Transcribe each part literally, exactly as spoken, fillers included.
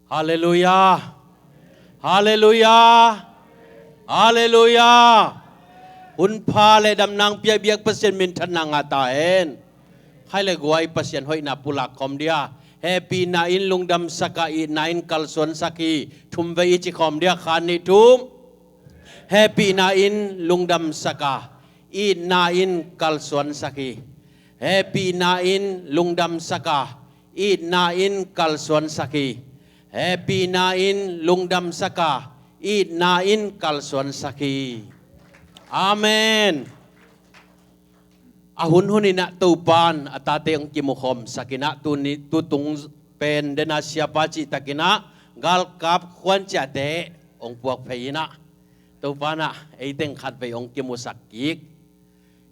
Halleluiah. Halleluiah. Halleluiah. Hun pha le damnang pia biak Pasian minthanna ngah ta hen. Khai le guai Pasian hoihna pulak khawm dia. Hehpihna in lungdamsak a, itna in kalsuansak hi. Thum vei i ci khawm dia, khat, nih, thum. Hehpihna in lungdamsak a, itna in kalsuansak hi. Hehpihna in lungdamsak a, itna in kalsuansak hi. Hehpihna in lungdamsak a, itna in kalsuansak hi. Amen. A hunhun inah Topan a tate hong kimukhawmsak inah tuni, tutung pen dena siapa cihtak inah galkap khuanciahte hong puak phei inah Topan ah eiteng khat vei hong kimusak kik.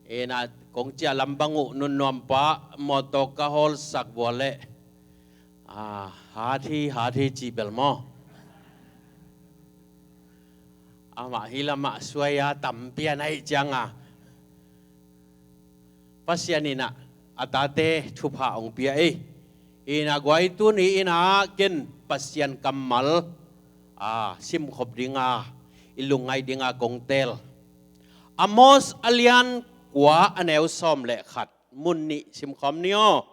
Inah kong ciah lam bang uh nunnuampa mawtaw ka hawlsak vua leh, ah, hat hi, hat hi cih bel maw? Amah hi lamah suai a tampi a na hih cianga Pasian inah a tate thupha hong pia ei. Inah guai tuni inah ken Pasian kammal a simkhop dinga i lungngai dinga kong teel. Amos a lian kua a neu sawm le khat, mun nih simkhawm ni aw.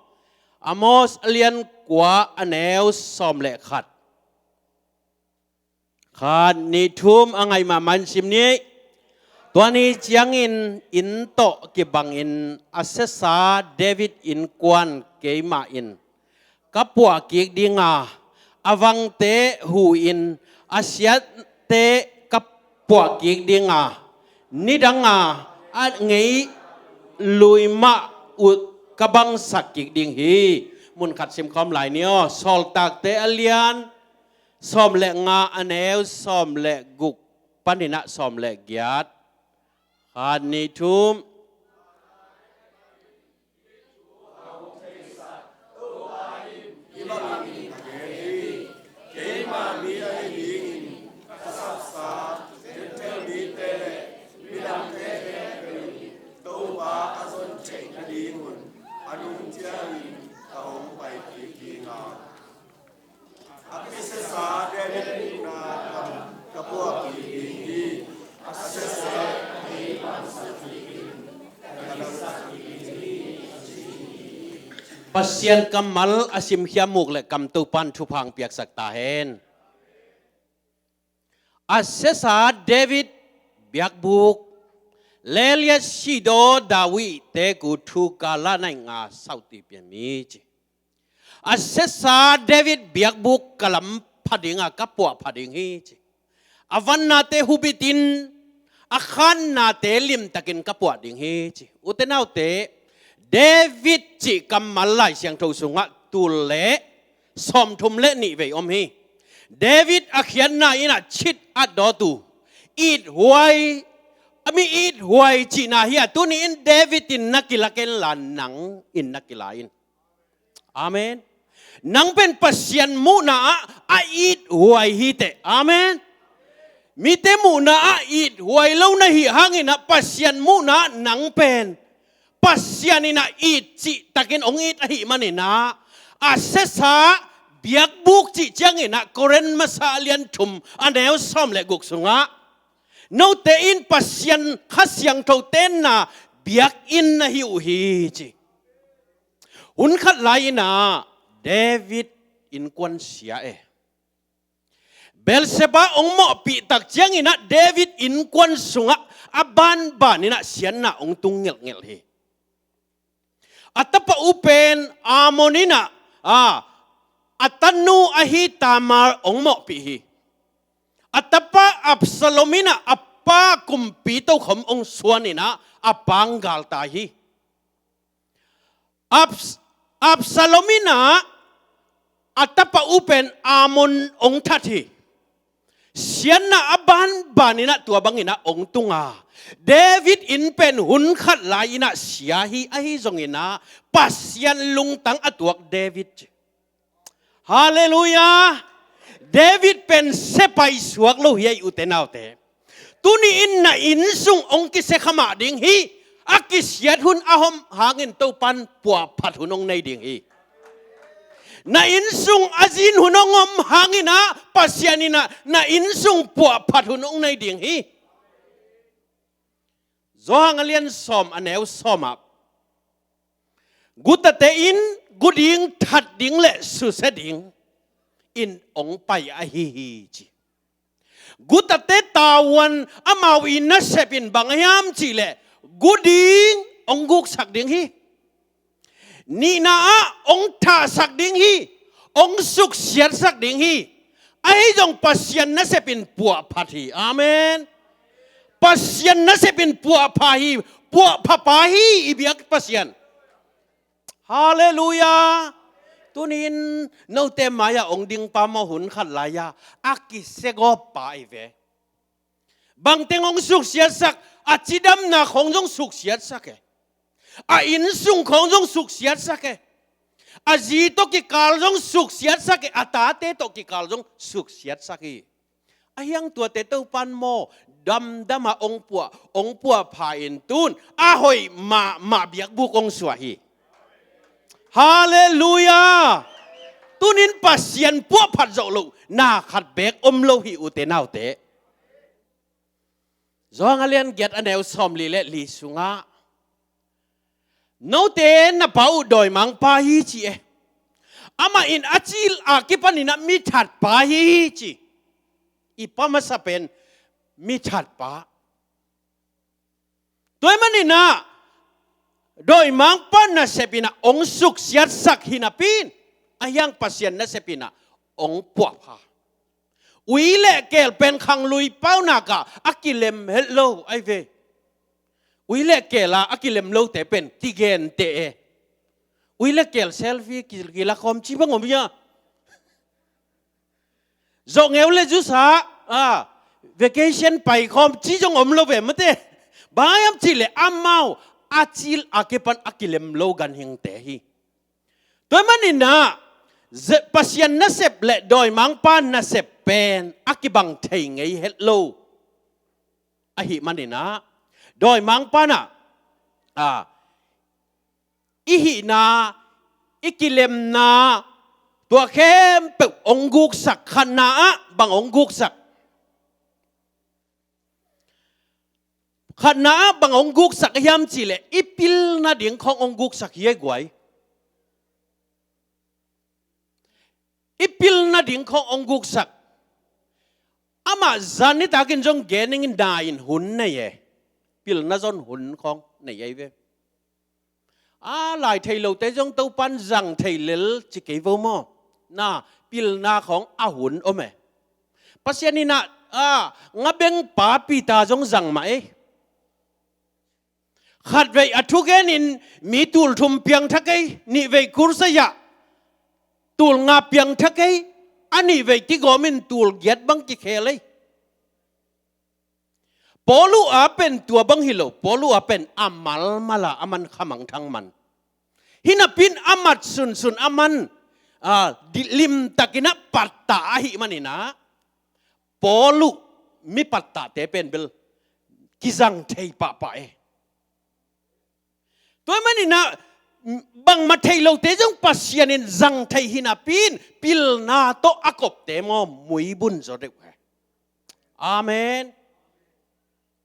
Amos a lian kua a neu sawm le khat. Khat, nih, thum, a ngaih mahmah in sim ni. Tua ni ciangin inn tawh kibangin a siasa David innkuan keimah in ka puah kik dinga, a vangte hu-in a siatte ka puah kik dinga, nidanga a ngei lui mah uh ka bangsak kik ding hi. Mun khat simkhawm lai ni aw. Sawltakte a lian sawm le nga a neu sawm le guk paninah sawm le giat. Khat, nih, thum. A kisesa David mukna kam ka puak kik ding hi. A sese a kei bangsak kik in ka damsak kik ding hi. Pasian kammal a simkhia muk le kam Topan thupha hong piaksak ta hen. A siasa David biakbuk, Lelia sidaw David te ku thu ka la nai nga sauti pian mi ci. A siasa David biakbuk ka lam pha dinga ka puah pha ding hi ci. A vannate hubitin a khannate limtakin ka puah ding hi ci. Ute naute, David cih kammal Lai Siangtho sungah tul le sawmthum le nih vei om hi. David a khiatna inah chit a dawtu ithuai, a mi ithuai cihna hi a, tuni in David in na kila kenla nang in na kila in. Amen. Nang pen Pasian muhna ah a ithuai hi teh. Amen. Mite muhna ah ithuai lo na hih hangin ah Pasian muhna ah nang pen Pasian in ah it cihtakin hong it ahih manin ah, a siasa biakbuk cih ciangin ah Korin masa a lian thum a neu sawm le guk sungah, note in Pasian Kha Siangtho tenna biakinn na hi uh hi ci. Hun khat lai-in ah David innkuan sia e. Bathsheba hong mawhpih tak ciangin ah David innkuan sungah a banban in ah siatna hong tung ngelhngelh hi. A tapa u pen Amnon in ah, a, a tanu ahi Tamar hong mawhpih hi. A tapa Absalom in ah a pa kumpi tokhom hong suan in ah a pa hong galtai hi. Abs-, Absalom in ah a tapa u pen Amnon hong that hi. Siatna a banban in ah tua bangin ah hong tung a, David in pen hun khat lai-in ah sia hi. Ahi zongin ah Pasian lungtang a tuak David ci. Halleluiah. David pen sepaih suak lo hi a, i ute naute. Tuni in na inn sung hong kisia kha mah ding hi. A kisiat hun a om hangin Topan puahphat hun hong nei ding hi. Na innsung a zin hun hong om hangin ah Pasian in ah na innsung puahphat hun hong nei ding hi. Johan a lian sawm a neu sawm ah, gutate in gu ding, that ding le susia ding in hong pai ahi hi, ci. Gutate tavuan amau i nasep in bang a hiam cih leh gu ding, hong guksak ding hi. Nihna ah hong thahsak ding hi, hong suksiatsak ding hi. Ahi zong Pasian nasep in puahphat hi. Amen. Pasian nasep in puahpha hi, puahpha pa hi i biak Pasian. Halleluiah. Tuni-in note mai-ah hong dingpa maw, hun khat lai-a a kisiagawp pa i ve. Bangteng hong suksiatsak, a cidamna khawng zong suksiatsak e. A innsung khawng zong suksiatsak e. A zi tawh kikal zong suksiatsak e. A tate tawh kikal zong suksiatsak hi. Ahi hang tuate Topan maw, damdam a hong puah, hong puahpha in tun a hoih mahmah biakbuk hong suah hi. Halleluiah. Tunin Pasian puahphat zawh loh na khat beek om lo hi, ute naute. Johan a lian giat a neu sawmli le li sungah, note na pa uh dawimangpa hi, ci e. Amah in a cil a kipanin ah mithatpa hi, ci. I pa masa pen mithatpa. Tua ahih manin ah dawimangpa nasep in ah hong suksiatsak hi napi-in, ahi hang Pasian nasep in ah hong puahpha. Ui le keel pen khanglui paunak ah a kilem het lo ahi ve. Ui le keel ah a kilem lote pen kigenteh e. Ui le keel selfie ki, kilakhawm ci bang om hia? Zawhngeu le zusa, a, vacation paikhawm ci zong om lo ve mate. Bang hiam cih leh amau a cil a kipan a kilem lo ganhingte hi. Tua ahih manin ah, ze-, Pasian nasep le dawimangpa nasep pen a kibang thei ngei het lo. Ahih manin ah, dawimangpa in ah, a, i hihna, i kilemna, tua khempeuh hong guksak. Khatna ah bang hong guksak? Khatna ah bang hong guksak hiam cih leh i pilna ding khawng hong guksak hi ei guai. I pilna ding khawng hong guksak. Amah zan nitakin zong gen ning, na in hun nei e. Pilna zon hun khawng nei ei ve. A, lai thei lote zong Topan zang thei lel ci kei vo maw. Na, pilna khawng a hun om e. Pasian in ah, a, ngabengpa Peter zong zang mah ei. Khatvei a thugenin mi tul thum piangthak ei, nihvei crusade ah tul nga piangthak ei, a nihvei kigawmin tul giat bang kikhel ei. Paul uh a pen tua bang hi lo, Paul uh a pen a malmal a, a man khamangthang man. Hi napi-in a mat sunsun a man, a, di-, limtakin ah pattah ahih manin ah, Paul uh mi pattahte pen bel kizang thei pahpah e. Tua ahih manin ah, bangmah thei lote zong Pasian in zang thei hi napi-in, pilna tawh a kopte maw, muibun zaw deuh e. Amen.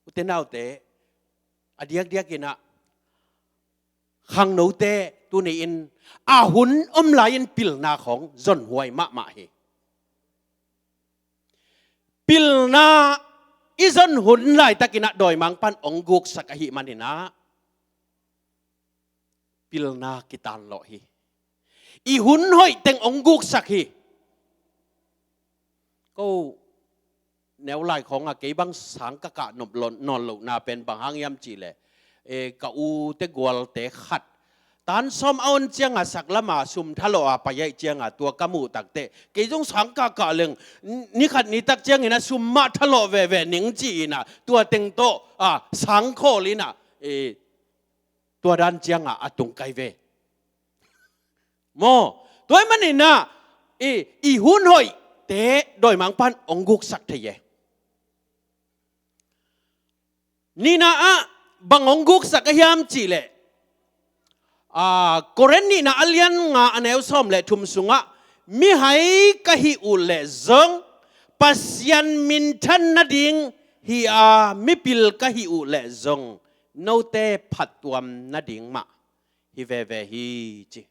Ute naute, a diakdiakin ah, khangnote tuni-in a hun om lai-in pilna khawng zonhuai mahmah hi. Pilna i zon hun laitakin ah dawimangpa'n hong guksak ahih manin ah, pilna kitanlawh hi. I hun hoih teng hong guksak hi. Ko neu lai khawng ah kei bang sang ka kah nop lo-, nawn lohna pen bang hang hiam cih leh, e, ka ute gualte khat tan sawm a on ciang a, sak lam a sum thalawh a pai ahih ciang a, tua ka muh tak teh kei zong sang ka kah leng, ni khat ni tak ciangin a sum mah thalawh veve ning ci-in a, tua teng tawh, a, sang khawl in a, e, tua dan ciang a, a tung kai ve. Maw, tua ahih manin ah, i, i hun hoihte dawimangpa'n hong guksak thei e. Nihna ah bang hong guksak a hiam cih leh, a, Korin nihna a lian nga a neu sawm le thum sungah, mihai ka hih uh leh zong Pasian minthan nading hi a, mipil ka hih uh leh zong note phattuam nading mah hi veve hi ci.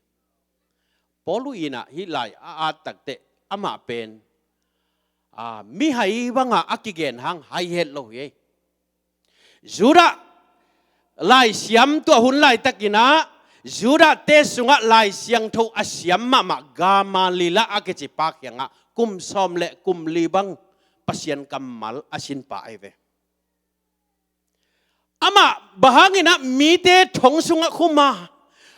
Paul uh inah hih lai a at takteh amah pen, a, mihai bangah a kigen hang hai het lo hi ei. Judah laisiam tua hun laitakinah Judah te sungah Lai Siangtho a siam mahmah Gamaliel a kici pa kiangah kum sawm le kum li bang Pasian kammal a sinpa ahi ve. Amah bang hanginah mite thong sungah khum a,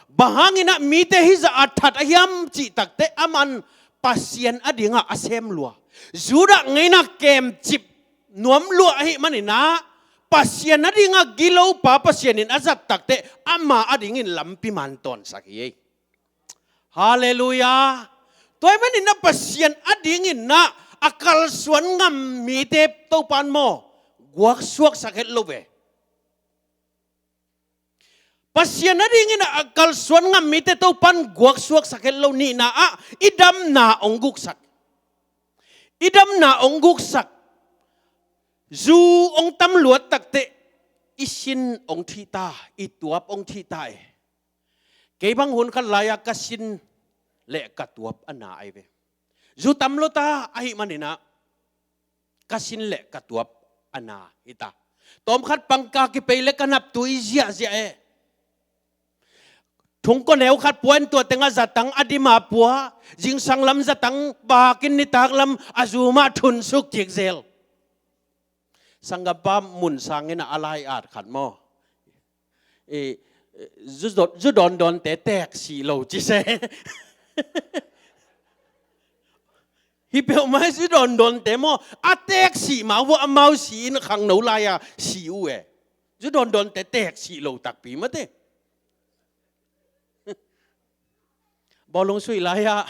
bang hanginah mite hizah a that a hiam cih takteh aman Pasian adingah a sem lua. Judah ngeina kemcip nuam lua ahih maninah Pasian adingah gilopa Pasian in a zat takteh ama adingin lampi mantawnsak hi ei. Halleluiah. Tua ahih maninah Pasian adinginah a kalsuan ngam mite Topan maw guaksuaksak het lo ve. Pasian adinginah a kalsuan ngam mite Topan guaksuaksak het lo. Nihna ah i damna hong guksak. I damna hong guksak. Zu hong tam luat takteh i sin hong thihta, i tuap hong thihta e. Kei bang hun khat lai-ah ka sin le ka tuap a na ahi ve. Zu tam lo ta ahih maninah ka sin le ka tuap a na hi ta. Tawm khat pangka kipei le ka naptui ziahziah e. Thungkaw neu khat pua in tua tengah zatang a dima pua, zingsang lam zatang bakin nitak lam a zu mah thunsuk kik zel. Sanggampa Mun Sang inah a lai at khat maw, i, zu dawn, zu dawndawnte teek sih lo ci se. Hi peuhmah hi, zu dawndawnte maw a teek sih mah uh a, amau si in khangno lai-a si uh e. Zu dawndawnte teek sih lo takpi mate. Bawlung sui lai-ah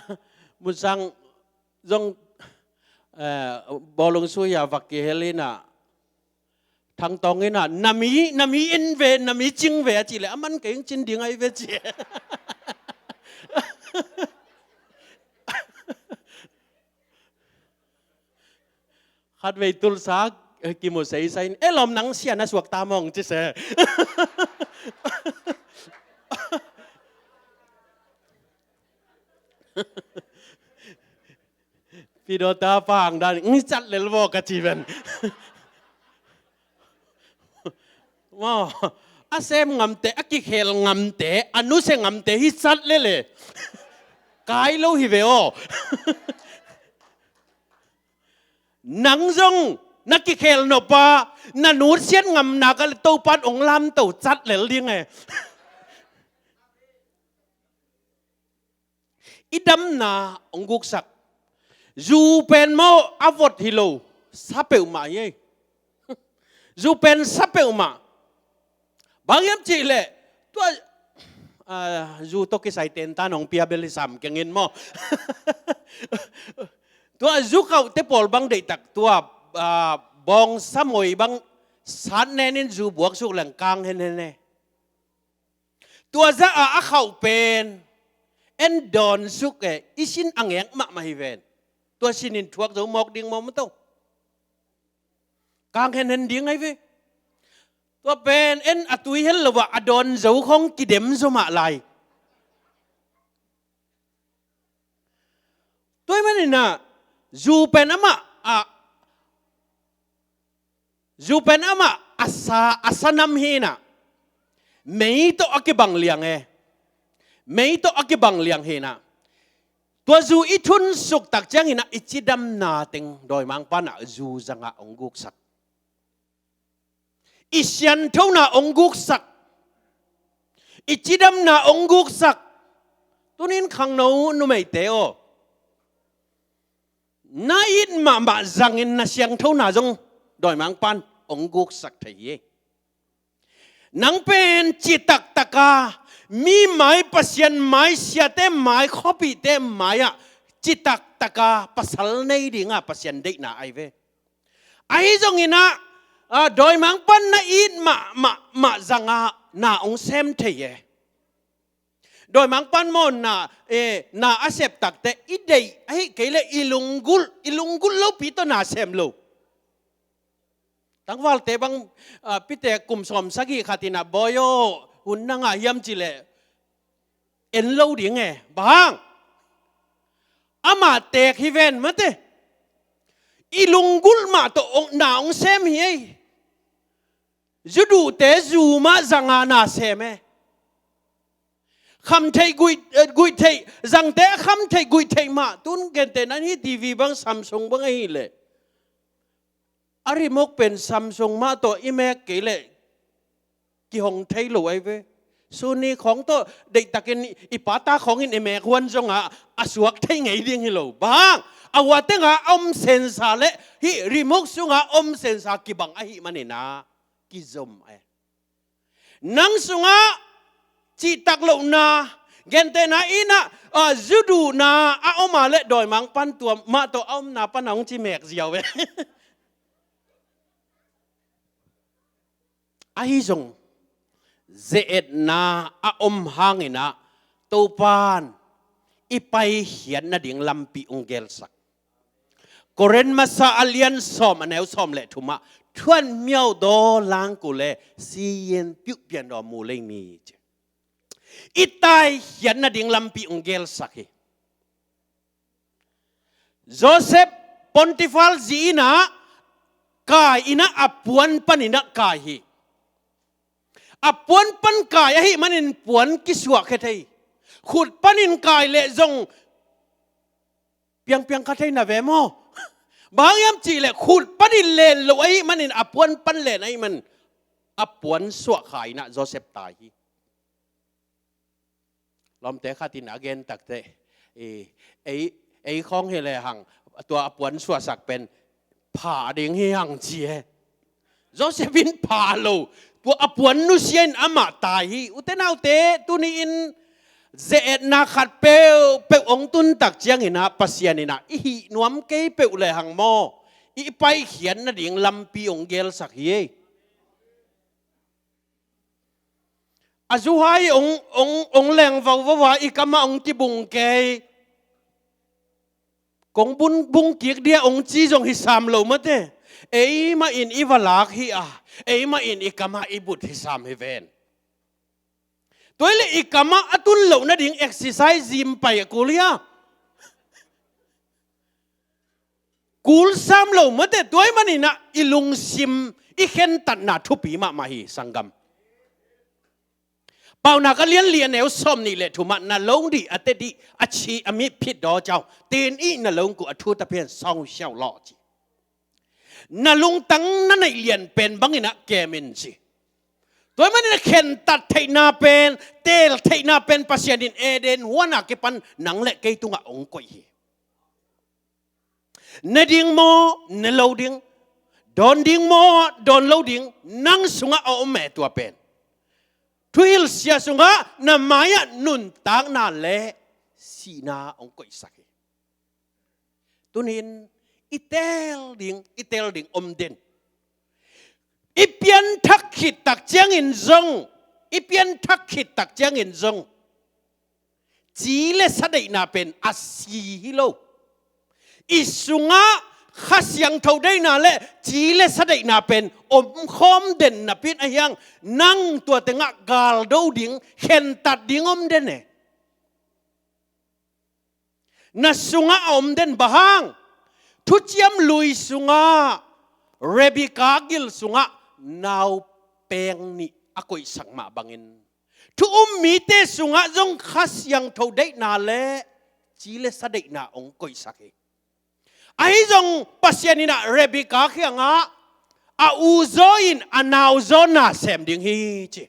Mun Sang zong, eh, bawlung sui-a vak kihel inah Thang Tawng inah na mi, na mi in ve, na mi cing ve a cih leh a man kei hong cin ding ahi ve ci. Khatvei Tulsa kimu seisai in, e lawm, nang sia na suak ta mawng ci se. Pidawta pang dan ngi cat lel vaw ka ci ven. Maw, a sem ngamte, a kikhel ngamte, a nusia ngamte hi cat lel e. Kai lo hi ve aw. Nang zong na kikhel nop a, na nusiat ngam nak a le Topan hong lamto cat lel ding e. I damna hong guksak. Zu pen maw a vot hi lo, sa peuhmah hi ei. Zu pen sa peuhmah. Bang hiam cih leh tua, ah, zu tawh kisai tentan hong pia bel hi sam keng in maw. Tua zu khauhte pawl bang deihtak tua, ah, bawngsa moi bang sat nen in zu buaksuk leng kang henhen e. Tua zah a a khauh pen en dawnsuk e, i sin a ngek mahmah hi ven. Tua sin in thuak zo mawk ding maw maw to. Kang henhen ding ahi ve. Tua pen en a tui hel lo ah a dawn zo khong kidem zo mah lai. Tua ahih maninah zu pen amah a, zu pen amah a sa, a sanam hinah mei tawh a kibang liang e. Mei tawh a kibang liang hinah tua zu i thunsuk tak cianginah i cidamna teng dawimangpanah zu zangah hong guksak. I sianthona hong guksak. I cidamna hong guksak. Tunin khangno numeite aw, na it mahmah zangin na sianthona zong dawimangpan hong guksak thei hi. Nang pen citak taka mi mai, Pasian mai, siate mai, khuapihte mai-ah citak taka pasal nei dinga Pasian deihna ahi ve. Ahi zonginah, ah, dawimangpan na it mahmah, mah zanga na hong sem thei e. Dawimangpan maw, na, eh, na a sep takteh i deih ahih kei leh i lunggulh, i lunggulh lopi tawh na sem lo. Tangvalte bang, ah, pite kum sawm sagih khat in ah, "Bawi aw, hun na ngah hiam?" ci leh en lo ding e. Bang hang? Amah teek hi ven mate. I lunggulh mah tawh hong, na hong sem hi ei. Zu duhte zu mah zang a na sem e. Kham theih guih, eh, guih theih, zangte a kham theih guih theih mah. Tun gentehna in hih T V bang, Samsung bang ahih leh, a remote pen Samsung mah tawh i mek kei leh kihong thei lo ahi ve. Sony khawng tawh deihtakin i pata khawngin i mek huan zongah a suak thei ngei ding hi lo. Bang hang? A hua tengah a om sensor leh hih remote sungah a om sensor kibang ahih manin ah kizom e. Nang sungah cihtak lohna, gentehna in ah, ah, zu duhna a om a leh dawimangpan tua mah tawh a omna pan a hong ci mek ziau e. Ahi zong ze-etna a om hangin ah Topa'n i paikhiat nading lampi hong gelsak. Korin masa a lian sawm, a neu sawm le thum ah, "Thuan miaudaw langku le siyin piuh piandaw mu lei mi," ci. I taikhiat nading lampi hong gelsak hi. Joseph Potifar zi in ah kai in ah, a puan panin ah kai hi. A puan pan kai ahih manin puan kisuahkhia thei. Khut panin kai leh zong piangpiang kha thei na ve maw? Bang hang hiam cih leh khut panin len lo ahih manin, a puan pan len ahih manin a puan suahkhia in ah Joseph tai hi. Lawmte khat in a gen takteh, "Ei, ei, ei khawng hi lehang tua a puan suahsak pen pha ding hi hang," ci e. Joseph in pha lo, tua a puan nusia in amah tai hi. Ute naute, tuni-in ze-etna khat peuhpeuh hong tun tak ciangin ah Pasian in ah i hih nuam kei peuh lehang maw, i paikhiat nading lampi hong gelsak hi ei. A zuhai hong, hong, hong leng vauvo a, i kam ah hong kibung kei. Kong bung, bung kik dia hong ci zong hi sam lo mate. Eimah in i va lak hi a, eimah in i kam ah i but hi sam hi ven. Tua hi leh i kam ah a tun loh nading exercise gym pai a kul hia? Kul sam lo mate. Tua ahih manin ah i lungsim i khentatna thupi mahmah hi, sanggam. Paunak a lian li, a neu sawmnih le thum ah, "Na lung dih, a te dih, a ci a mi phit daw ciau, tin i na lung ku a thu ta pian sawng siau law," ci. Na lungtang na neih lian pen bangin ah kem in, ci. Tua ahih manin ah khentat theihna pen, teel theihna pen Pasian in Eden huan a kipan nang le kei tungah hong koih hi. Ne ding maw, ne lo ding? Dawn ding maw, dawn lo ding? Nang sungah a om e tua pen. Thuhilhsia sungah na mai-ah nuntakna le sihna hong koihsak hi. Tuni-in i teel ding, i teel ding om den. I pianthak khit tak ciangin zong, i pianthak khit tak ciangin zong, ci le sa deihna pen a si hi lo. I sungah Kha Siangtho deihna le ci le sa deihna pen omkhawm den napi-in, ahih hang nang tua tengah galdo ding, khentat ding om den e. Na sungah a om den. Bang hang? Thuciam Lui sungah Rebekah gil sungah naupeng nih a koihsak mah bangin, thu um mite sungah zong Kha Siangtho deihna le ci le sa deihna hong koihsak hi. Ahi zong Pasian in ah Rebekah kiangah, "A uzaw in a nauzaw na sem ding hi," ci.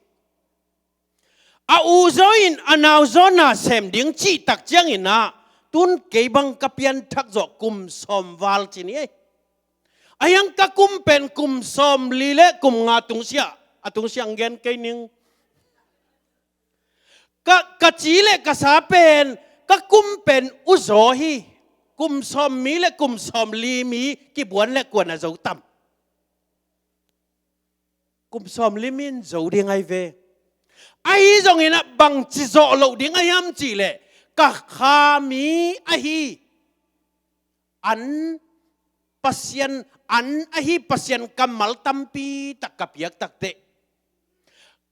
"A uzaw in a nauzaw na sem ding," cih tak ciangin ah, tun kei bang ka pianthak zawh kum sawm val ci ni ei. Ahih hang ka kum pen kum sawmli le kum nga tungsiah, a tungsiah hong gen kei ning. Ka, ka ci le ka sa pen, ka kum pen uzaw hi. Kum sawmli le kum sawmli mi kibuan le kuan a zo tam? Kum sawmli mi in zo ding ahi ve. Ahi zongin ah bangci zawh loh ding a hiam cihleh, ka kha mi ahi an Pasian, an ahi Pasian kammal tampi tak ka piak takteh,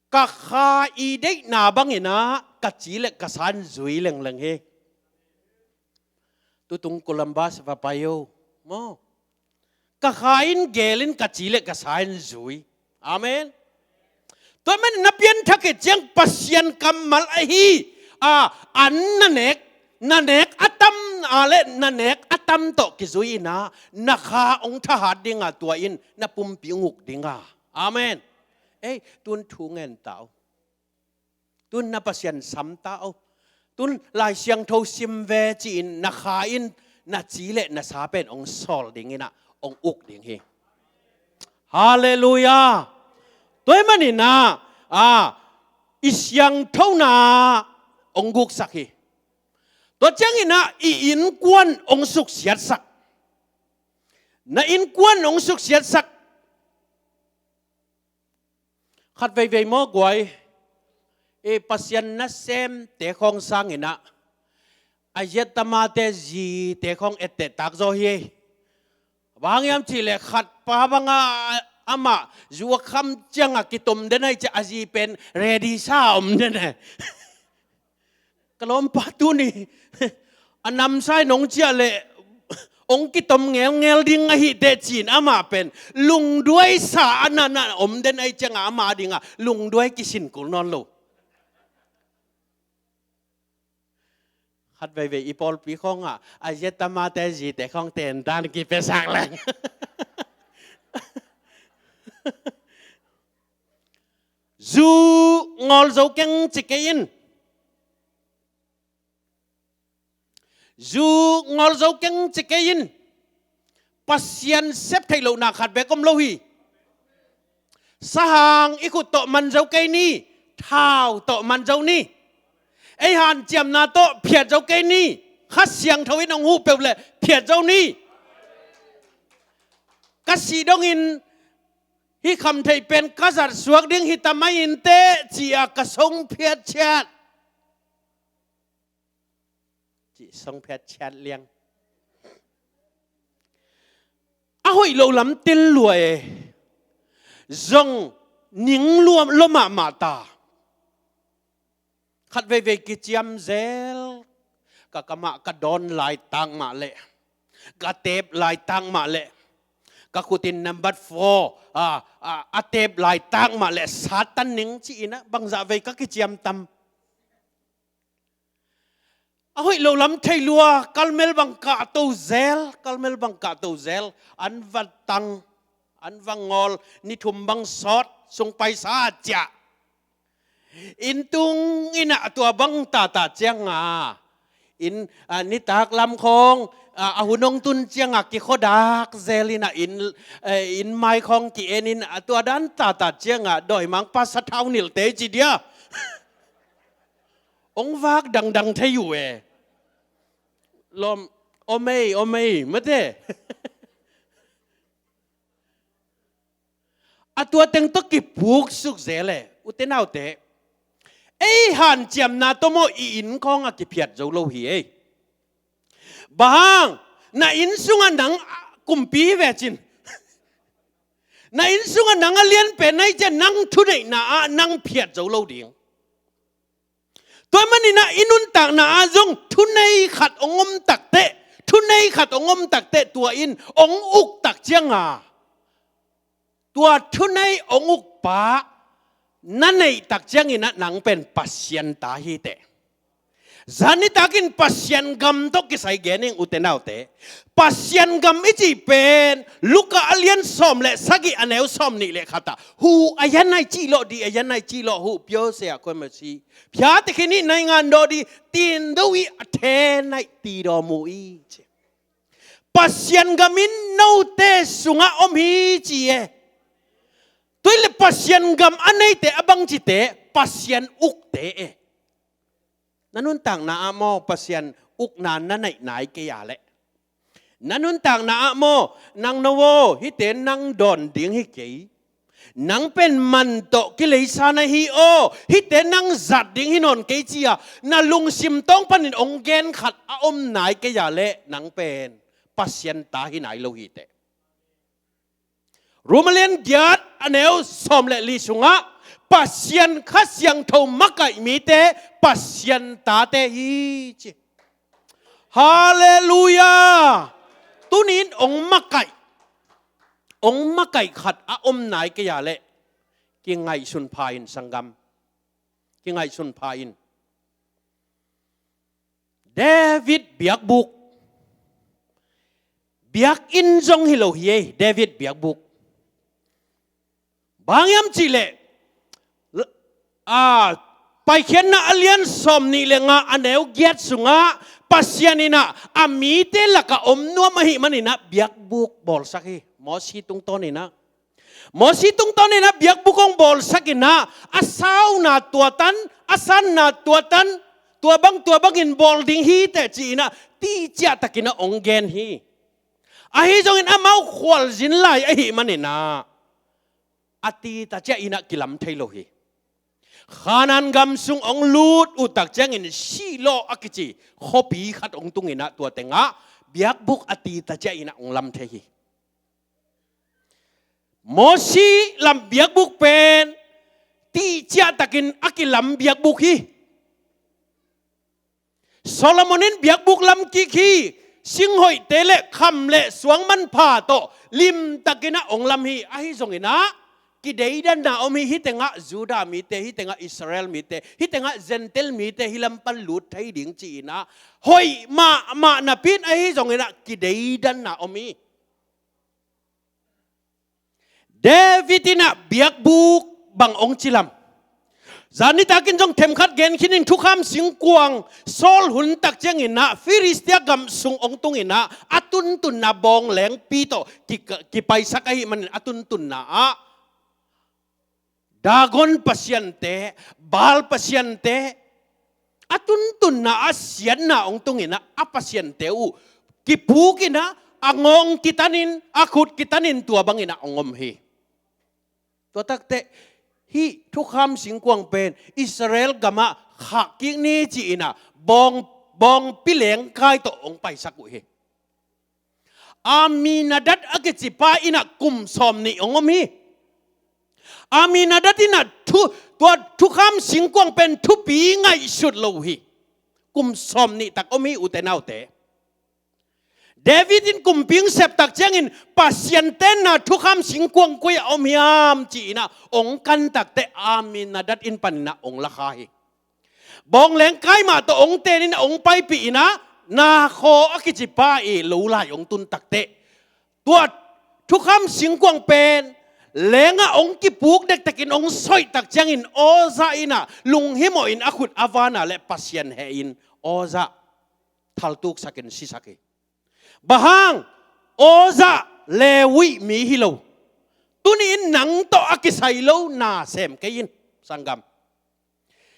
ka kha i deihna bangin ah ka ci le ka sa in zui lengleng hi. Tutung Columbus va pai o maw. Ka kha in geel in, ka ci le ka sa in zui. Amen. Tua man na pianthak khit ciang Pasian kammal ahi a an na nek, na nek a tam a le na nek a tam tawh kizui in ah na kha hong thahat ding a, tua in na pumpi hong uk ding a. Amen. Ei, tun thu ngen ta o. Tun na Pasian sam ta o. Tun Lai Siangtho sim ve ci-in na kha in na ci le na sa pen hong sawl ding in ah hong uk ding hi. Halleluiah. Tua ahih manin ah, a, i siangthona hong guksak hi. Tua ciangin ah i innkuan hong suksiatsak. Na innkuan hong suksiatsak. Khat veivei maw guai, i Pasian nasemte khawng sangin ah, a zia tamate zite khawng etteh tak zaw hi. Bang hang hiam cihleh khat pa bang a, amah zu a kham ciangah kitom den ahih ciang a zi pen ready sa om den e. Ka lawmpa tuni a namsai nong ciah leh hong kitom ngelngel ding ahi teh ci-in amah pen lungduai sa a na na om den ahih ciangah ama dingah lungduai kisin kul nawn lo. Khat veivei i pawlpi khawngah a zia tamate zite khawng tentan kipiasak leng. Zu ngawl zo keng ci kei in. Zu ngawl zo keng ci kei in. Pasian sep theih lohna khat bek om lo hi. Sahang i khut tawh man zo kei ni, thau tawh man zo ni. Ei hanciamna tawh phiat zo kei ni, Kha Siangtho in hong huh peuh leh phiat zo ni. Ka sih dongin hih khamtheih pen ka zat suak ding hi ta mai inteh ci-a ka song phiat ciat. Cih song phiat ciat liang. A hoih loh lam til lua e. Zong ning lua lua mahmah ta. Khat veivei kiciam zel. Ka kamah ka dawn laitak mah leh, ka tep laitak mah leh, ka khutin number four a, a, a tep laitak mah leh Satan ning ci-in ah bangzah vei ka kiciam tam. A hoih loh lam thei lua, Karmel bang kahto zel, Karmel bang kahto zel. An va tang, an va ngawl, ni thum bang sawt, sung paisa ciah. Inn tung in ah tua bang tata cianga inn, a, nitak lam khawng, a, a hun hong tun cianga kikhuadak zel in ah inn, eh, inn mai khawng ki-en in ah tua dan tata cianga dawimangpa sathau nilhte ci dia. Hong vak dangdang thei uh e. Lawm, om ei, om ei, mate. A tua teng tawh kipuksuk zel e, ute naute. Ei hanciamna tawh maw i inn khawngah kiphiat zo lo hi ei. Bang hang, na inn sungah nang, a, kumpi hi ve cin. Na inn sungah nang a lianpen na hi ciang nang thuneihna ah nang phiat zo lo ding. Tua manin ah i nuntakna ah zong thunei khat hong om takteh, thunei khat hong om takteh tua in hong uk tak cianga, tua thunei hong ukpa na neih tak ciangin ah nang pen Pasian ta hi teh. Zan nitakin Pasian gam tawh kisai gen ing ute naute. Pasian gam i cih pen Luka a lian sawm le sagih a neu sawm nih le khat ah, huh a yan ai cih lawh, dih a yan ai cih lawh, huh pyo se a khuam a si, phia tikhin i naingan dawh dih, tin do i a then ai ti dawm uh i ci. Pasian gam in note sungah om hi ci e. Tua hi le Pasian gam a neite a bangcite, Pasian ukte e. Na nuntakna ah maw Pasian ukna na neih nai kei a leh, na nuntakna ah maw nang no aw hihte nang dawn ding hi kei, Nang pen man tawh kileisa na hi aw, hihte nang zat ding hi nawn kei ci-a na lungsim tawng panin hong gen khat a om nai kei a leh nang pen Pasian ta hi nai lo hi teh. Rom a lian giat a neu sawm le li sungah Pasian Kha Siangtho makaih mite Pasian tate hi ci. Halleluiah. Tuni-in hong makaih, hong makaih khat a om nai kei a leh kingaihsun pha in sanggam. Kingaihsun pha in. David biakbuk. Biakinn zong hi lo hi ei, David biakbuk. Bang hiam cih leh, a, Paikhiatna a lian sawm nih le nga a neu giat sungah Pasian in ah a mite lakah om nuam ahih manin ah biakbuk bawlsak hi. Mosi tungtawn in ah Mosi tungtawn in ah biakbuk hong bawlsak in ah a sauna tua tan, a sanna tua tan, tua bang tua bangin bawl ding hi teh ci-in ah ti ciahtakin ah hong gen hi. Ahi zongin amau khualzin lai ahih manin ah a tita ciah in ah kilam thei lo hi. Khanaan gam sung hong lut uh tak ciangin Shiloh a kici khuapi khat hong tung in ah tua tengah biakbuk a tita ciah in ah hong lam thei hi. Mosi lam biakbuk pen ti ciahtakin a kilam biakbuk hi. Solomon in biakbuk lam kik hi. Singhoihte le kham le suang manpha tawh limtakin ah hong lam hi. Ahi zongin ah kideidanna om hi. Hih tengah Judah mite, hih tengah Israel mite, hih tengah Gentile mite hih lam pan lut thei ding ci-in ah hoih mahmah napi-in ahi zongin ah kideidanna om hi. David in ah biakbuk bang hong ci lam? Zan nitakin zong themkhat gen khin ing. Thukham singkuang Saul hun tak ciangin ah Filistia gam sung hong tung in ah a tuntunna bawng lengpi tawh ki, kipaisak ahih manin a tuntunna ah Dagon pasiante, Baal pasiante, a tuntunna a siatna hong tung in ah a pasiante uh kipuk in ah a ngawng kitanin, a khut kitanin tua bangin ah hong om hi. Tua takteh hih thukham singkuang pen Israel gamah khahkik ni ci-in ah bawng, bawngpi lengkai tawh hong paisak uh hi. Aminadab a kici pa in ah kum sawm nih hong om hi. Aminadab in ah thu, tua thukham singkuang pen thupi ngaihsut lo uh hi. Kum sawm nih tak om hi, ute naute. David in kumpi hong sep tak ciangin Pasian tenna thukham singkuang koi-ah om hiam ci-in ah hong kan takteh Aminadab inn panin ah hong lakha hi. Bawng lengkai mah tawh hong ten in ah hong paipih in ah Nakhaw a kici pa i lo lai hong tun takteh tua thukham singkuang pen lengah hong kipuk dekdekin hong soih tak ciangin Uzzia in ah lunghimawh in a khut a van a leh Pasian heh in Uzzia thaltuksakin sisak hi. Bang hang? Uzzia Levi mi hi lo. Tuni-in nang tawh a kisai lo na sem kei in, sanggam.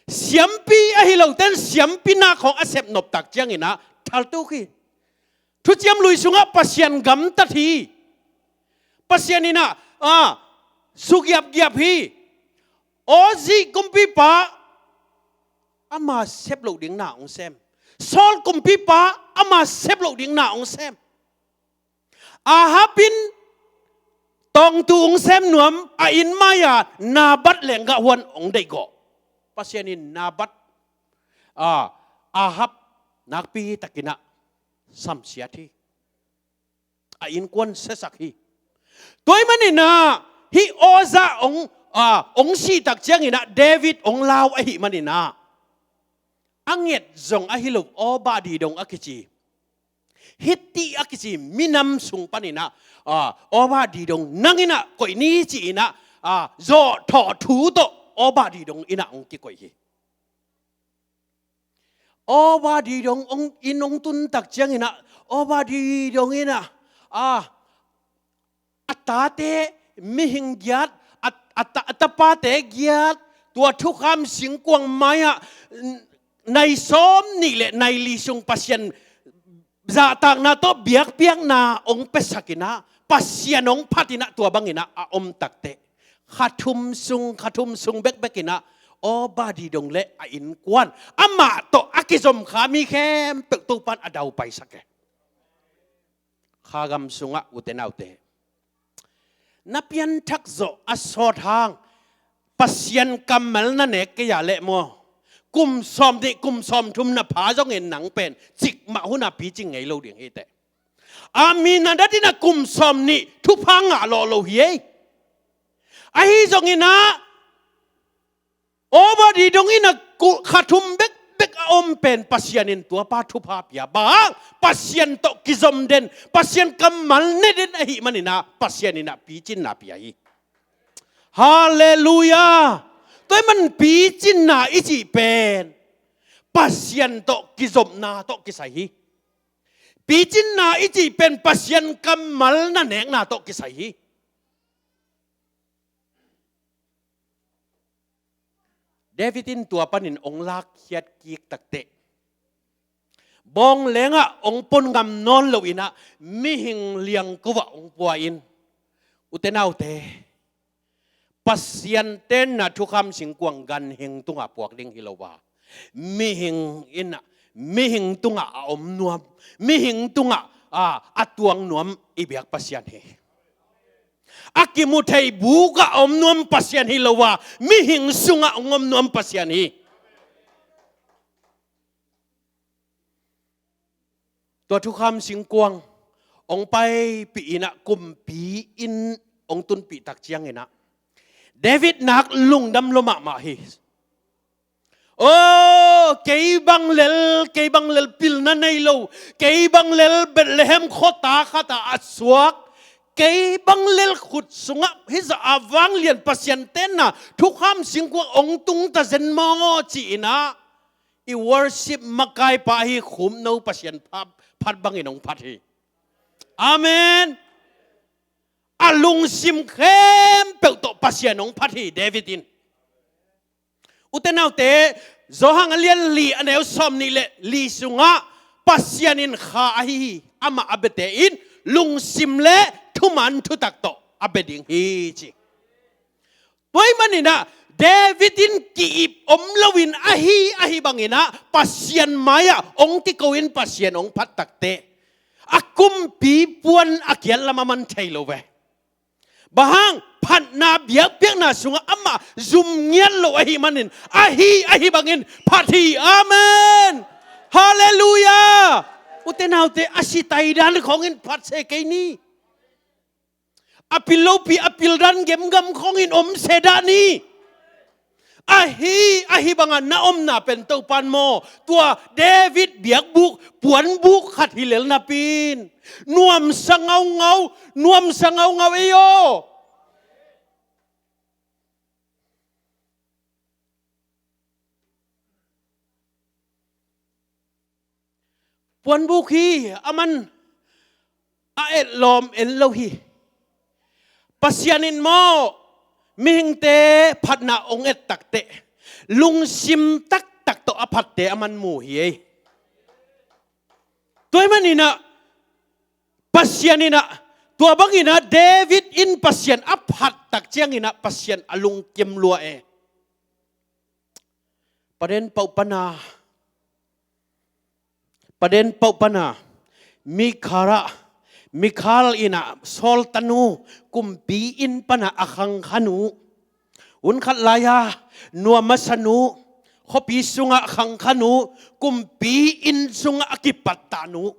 Siampi ahi lote in siampi nak khawng a sep nop tak ciangin ah thaltuk hi. Thuciam Lui sungah Pasian gamtat hi. Pasian in ah, a, sugiapgiap hi. Uzzia kumpipa ama sep loh ding na hong sem. Saul kumpipa ama sep loh ding na hong sem. Ahab in tawngtu hong sem nuam, a inn mai-a Naboth lenggah huan hong deihgawh. Pasian in Naboth, a, Ahab nakpi takin ah samsiat hi. A innkuan siasak hi. Tua ahih manin ah hih Uzzia hong, a, hong sih tak ciangin ah David hong lau ahih manin ah a nget zong ahi lo Obadiah dong a kici, Hitti a kici minam sung panin ah, a, Obadiah dong nang in ah koih ni ci-in ah, a, zawhthawh thu tawh Obadiah dong in ah hong kikoih hi. Obadiah dong hong inn hong tun tak ciangin ah Obadiah dong in ah, a, a tate mihing giat, a, a, ta, a tapate giat, tua thukham singkuang mai-ah n-, nai sawm nih le nai li sung Pasian zahtakna tawh biakpiakna hong piasakin ah Pasian hong phatin ah tua bangin ah a om takteh kha thum sung, kha thum sung bekbek in ah Obed-edom le a innkuan, amah tawh a kizom kha mi khempeuh Topa'n a daupaisak e. Kha gam sungah, ute naute, na pianthak zawh a sawt hang Pasian kammal na nek kei a leh maw, kum sawmnih, kum sawmthum na pha zongin nang pen cikmah hun a picing ngei lo ding hi teh. Aminadab in ah kum sawmnih thupha ngah lawh lo hi ei. Ahi zongin ah Obed-edom in ah ku-, kha thum bekbek a om pen Pasian in tuapa thupha pia. Bang hang? Pasian tawh kizom den, Pasian kammal ne den ahih manin ah Pasian in ah picinna pia hi. Halleluiah. Tua ahih man picinna i cih pen Pasian tawh kizopna tawh kisai hi. Picinna i cih pen Pasian kammal na nekna tawh kisai hi. David in tua panin hong lakkhiat kik takteh, bawng lengah hong pon ngam nawn lo in ah mihing liangko ah hong pua in, ute naute, Pasian tenna thukham singkuang ganhing tungah puak ding hi lo a, mihing in ah, mihing tungah a om nuam, mihing tungah a, a tuang nuam i biak Pasian hi. A kimu thei bukah a om nuam Pasian hi lo a, mihing sungah hong om nuam Pasian hi. Tua thukham singkuang hong paipih in ah kumpi in hong tunpih tak ciangin ah David nak lungdam lua mahmah hi. Oh, kei bang lel, kei bang lel pilna nei lo, kei bang lel Bethlehem khuata khatah a suak, kei bang lel khut sungah hizah a vanglian Pasian tenna thukham singkuang hong tung ta zen maw ci-in ah i worship makaipa ahi khupno Pasian pha-, phat bangin hong phat hi. Amen. A lungsim khempeuh tawh Pasian hong phat hi David in. Ute naute, Johan a lian li a neu sawmnih le li sungah Pasian in kha ahi hi, amah a biate in lungsim le thuman thutak tawh a bia ding hi ci. Tua ahih manin ah David in ki-ip om loin ahi, ahi bangin ah Pasian mai-ah hong kiko in Pasian hong phat takteh a kumpi puan a kiat lam a man thei lo ve. Bang hang? Phatna biakpiakna sungah amah zum ngiat lo ahih manin, ahi, ahi bangin phat hi. Amen. Halleluiah. Ute naute, a sitai dan khawngin phat se kei ni. A pil lopi a pil dan gemgam khawngin om se dah ni. Ahi, ahi bangah na omna pen Topa'n maw, tua David biakbuk puanbuk khat hi lel napi-in nuamsa ngaungau, nuamsa ngaungau ei aw. Puanbuk hi, a man a etlawm en lo hi. Pasian in maw, mihingte phatna hong et takteh lungsim taktak tawh a phatte a man mu hi ei. Tua ahih manin ah Pasian in ah, tua bangin ah David in Pasian a phat tak ciangin ah Pasian a lungkim lua e. Paden pauh pana, paden pauh pana, Mikhal ah, Mikhal in ah Saul tanu, kumpi inn pana a khangkha nu, hun khat lai-a nuam a sa nu, khuapi sungah khangkha nu, kumpi inn sungah a kipattah nu.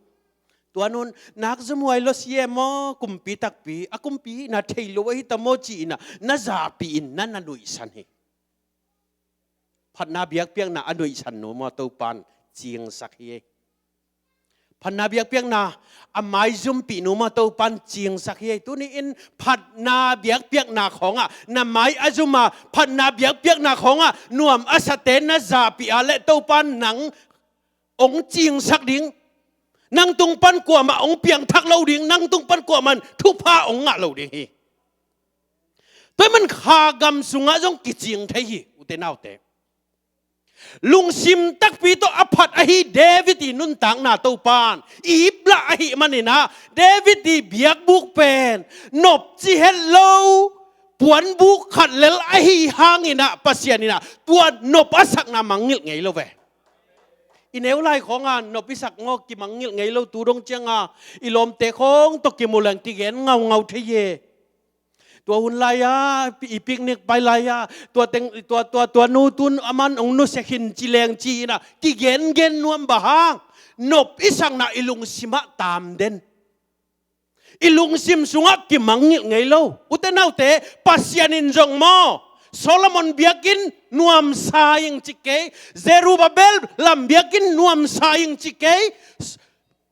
Tua nun, nak zumhuai lo si e maw, kumpi takpi, a kumpi hihna thei lo ahi ta maw ci-in ah na zapi-in na na nuihsan hi. Phatna biakpiakna a nuihsan nu maw Topa'n cingsak hi ei. Phatna biakpiakna a maizumpih nu maw Topa'n cingsak hi ei. Tuni-in phatna biakpiakna khawngah na mai a zum a, phatna biakpiakna khawngah nuam a sate na zapi a leh Topa'n nang hong cingsak ding. Nang tung pan kuamah hong piangthak lo ding, nang tung pan kuamah in thupha hong ngah lo ding hi. Tua ahih man kha gam sungah zong kicing thei hi, ute naute. Lungsim takpi tawh a phat ahi David i nuntakna Topa'n iplah ahih manin ah, David i biakbuk pen nopci het lo, puanbuk khat lel ahi hangin ah Pasian in ah tua nop a sakna mangngilh ngei lo ve. I neu lai khawng a nop i sak maw, kimangngilh ngei lo. Tu dong ciang a i lawmte khawng tawh kimu leng kigen ngaungau thei hi. Tua hun lai-a i picnic pai lai-a tua teng, tua, tua, tua nu tun aman hong nusia khin ci leng ci-in ah kigengen nuam, bang hang? Nop i sakna i lungsimah tam den. I lungsim sungah kimangngilh ngei lo. Ute naute, Pasian in zong maw, Solomon biakinn nuamsa ing ci kei, Zerubbabel lam biakinn nuamsa ing ci kei,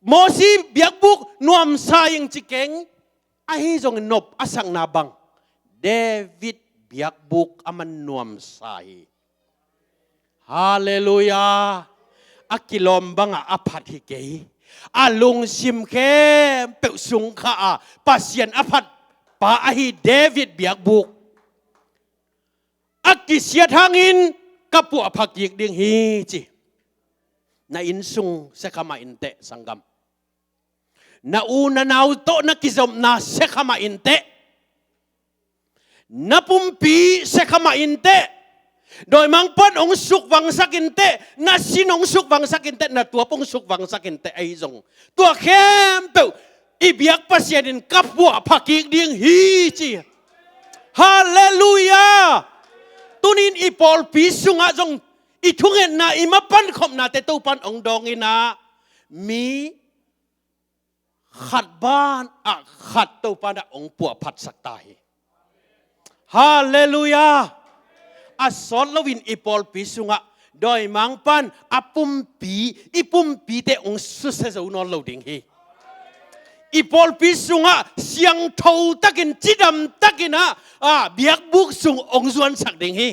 Mosi biakbuk nuamsa ing ci kei. Ahi zongin nop a sakna bang, David biakbuk aman nuamsa hi. Halleluiah. A kilawm bangah a phat hi kei. A lungsim khempeuh sung kha a Pasian a phat pa ahi David biakbuk. A kisiat hangin ka puahpha kik ding hi ci. Na innsung siakha mah inteh, sanggam. Na u na nau tawh na kizopna siakha mah inteh. Na pumpi siakha mah inteh. Dawimangpa'n hong sukvangsak inteh. Na sin hong sukvangsak inteh. Na tuap hong sukvangsak inteh. Ahi zong tua khempeuh i biak Pasian in ka puahpha kik ding hi ci. Halleluiah. Tunin i pawlpi sungah zong i thungetna, i mapan khopnate Topa'n hong dawng in ah, mi khat banah khat Topa'n ah hong puahphatsak ta hi. Halleluiah. A sawt loin i pawlpi sungah dawimangpa'n a pumpi, i pumpite hong susia zo nawn lo ding hi. I pawlpi sungah siangtho takin, cidam takin ah, a biakbuk sung hong zuansak ding hi.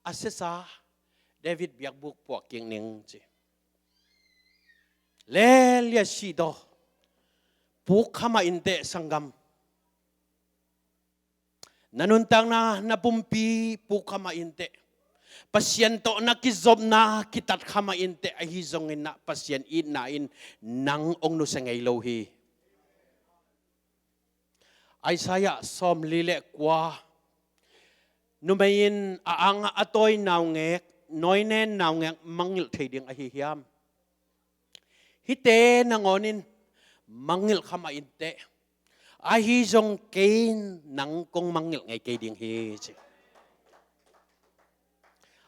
A siasa David biakbuk puah kik ning ci. Lelia sih daw. Puk kha mah inteh, sanggam. Na nuntakna, na pumpi puk kha mah inteh. Pasian tawh na kizopna kitat kha mah inteh. Ahi zongin ah Pasian itna in nang hong nusia ngei lo hi. Isaiah sawmli le kua. Numei in a angah a tawi naungek, nawinen naungek mangngilh thei ding ahi hiam? Hihte nangawn in mangngilh kha mah inteh. Ahi zong kei in nang kong mangngilh ngei kei ding hi ci.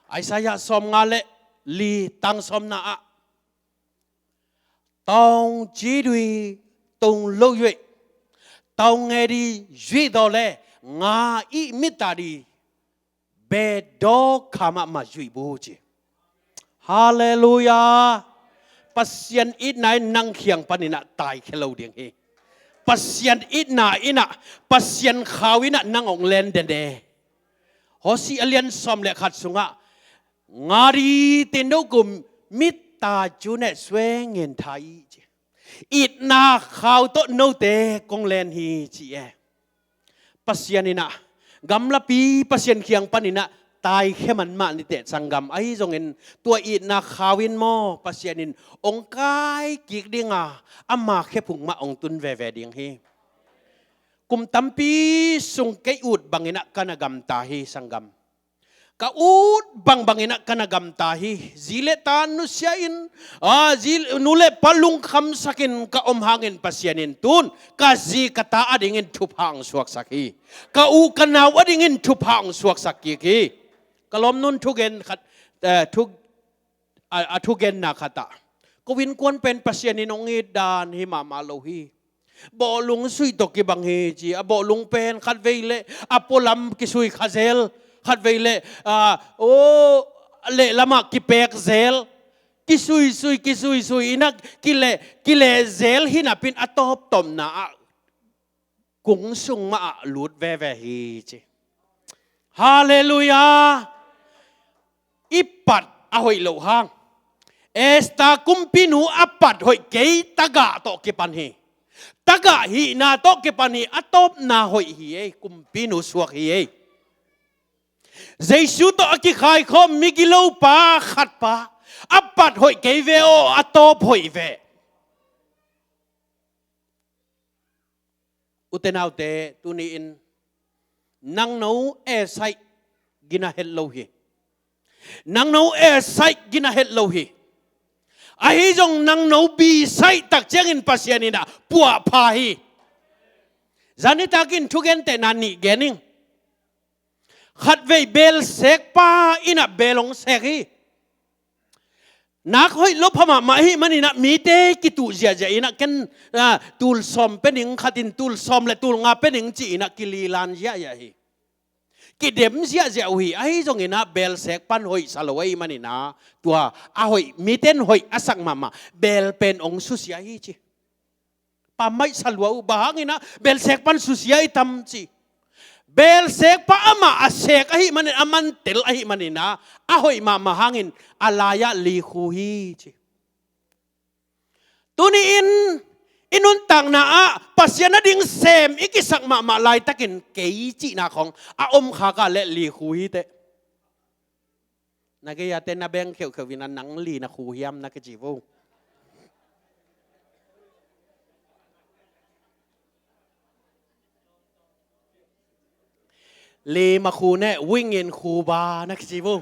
Isaiah sawmnga le li, tang sawmna ah, တောင်ကြီးတွေ တုန်လှုပ်၍ တောင်ငယ်သည် ရွေ့သော်လည်း ငါ၏မေတ္တာသည် ဘယ်သောအခါမှ မရွေ့ဘူး ci. Halleluiah. Pasian itna in nang kiang panin ah taikhia lo ding hi. Pasian itna in ah, Pasian khau in ah nang hong len den e. Hosea a lian sawm le khat sungah, ငါသည် သင်တို့ကို မေတ္တာကြိုးနှင့် ဆွဲငင်ထား၏, ci. Itna khau tawh note kong len hi, ci e. Pasian in ah, gamlapi Pasian kiang panin ah taikhia man mah ni teh, sanggam. Ahi zongin tua itna khau in maw, Pasian in hong kai kik ding a, ama khephung mah hong tun veve ding hi. Kum tampi sung kei ut bangin ah ka na gamta hi, sanggam. Ka ut bangbangin ah ka na gamta hi. Zi le ta nusia in, a, zi, nu le pa lungkhamsakin ka om hangin Pasian in tun ka zi ka ta adingin thupha hong suaksak hi. Ka u ka nau adingin thupha hong suaksak kik hi. Ka lawmnu'n thugen khat, eh, thu a, a thugenna khat ah, ko innkuan pen Pasian in hong it dan hi mahmah lo hi. Bawhlung sui tawh kibang hi, ci. A bawhlung pen khatvei le a pualam kisui kha zel, khatvei le, a, o, lehlamah kipek zel, kisui sui, kisui sui in ah kile, kile zel hi napi-in a tawptawpna ah kung sung mah ah lut veve hi, ci. Halleluiah. I pat a hoih loh hang, Esther kumpinu a pat hoih kei, tagah tawh kipan hi. Tagah hihna tawh kipan hi. A tawpna hoih hi ei, kumpinu suak hi ei. Jesu tawh a kikhaikhawm migilopa khatpa a pat hoih kei ve aw, a tawp hoih ve. Ute naute, tuni-in nangno esaih gina het lo hi. Nangno esaih gina het lo hi. Ahi zong nangno bisaih tak ciangin Pasian in ah puahpha hi. Zan nitakin thugentehna nih gen ing. Khatvei beel sekpa in ah beel hong sek hi. Nak hoih lo pha mahmah ahih manin ah mite kituh ziahziah in ah ken, ah, tul sawm pia ning, khat in tul sawm le tul nga pia ning ci-in ah kililan ziahziah hi. Kidem ziahziah uh hi. Ahi zongin ah beel sekpa in hoih sa lo ahih manin ah tua a hoih, mite in hoih a sak mahmah beel pen hong susia hi ci. Pammaih sa lua uh, bang hangin ah beel sekpa in susia i tam ci. Beel sekpa amah a sek ahih manin, a mantel ahih manin ah a hoih mahmah hangin a lai-ah likhu hi ci. Tuni-in i nuntakna ah Pasian ading sem i kisak mahmah laitakin kei cihna khawng a om khak ah leh likhu hi teh. Na gei-ate na beng kheuhkheuh in ah nang li na khu hiam na kici vo. Li ma khu ne, wing in khu ba na kici vo.